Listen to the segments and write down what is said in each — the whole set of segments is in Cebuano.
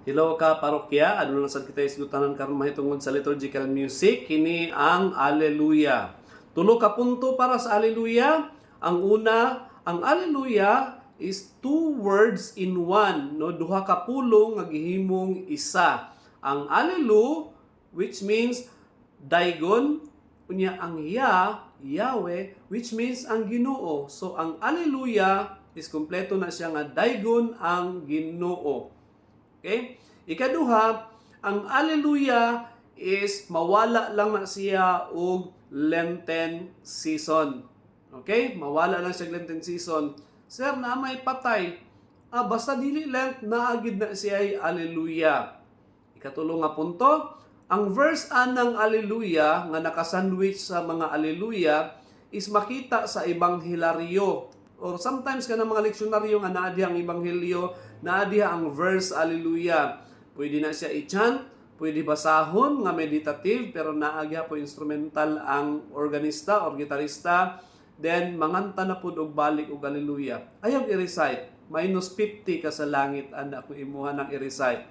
Hello ka parokya, aduna na sad kita isgutanan karon mahitungod sa liturgical music, kini ang Alleluia. Tulo ka punto para sa Alleluia. Ang una, ang Alleluia is two words in one, no? Duha ka pulong nga gihimong isa. Ang Allelu, which means daygon, unya ang Ya, Yahweh, which means ang Ginoo. So ang Alleluia is kompleto na siya nga daygon ang Ginoo. Okay? Ikaduha, ang Alleluia is mawala lang na siya og Lenten season. Okay? Mawala lang siya og Lenten season. Sir, na may patay. Ah, basta dili Lent, naa gyud na siya ay Alleluia. Ikatulo nga punto, ang verse anang Alleluia nga nakasandwich sa mga Alleluia is makita sa Ebanghelaryo or sometimes kanang mga leksyonaryo nga naa diha ang Ebanghelyo, naa diha ang verse Alleluia. Pwede na siya i-chant, pwede basahon nga meditative, pero naa gyapon instrumental ang organista or gitarista. Then manganta na pud og balik og Alleluia. Ayaw i-recite. Minus 50 ka sa langit ana kung imuha nang i-recite.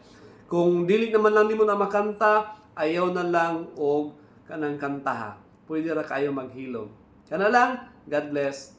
Kung dili naman lang nimo na makanta, ayaw na lang og kanang kantaha. Pwede ra kayo maghilom. Kana lang, God bless.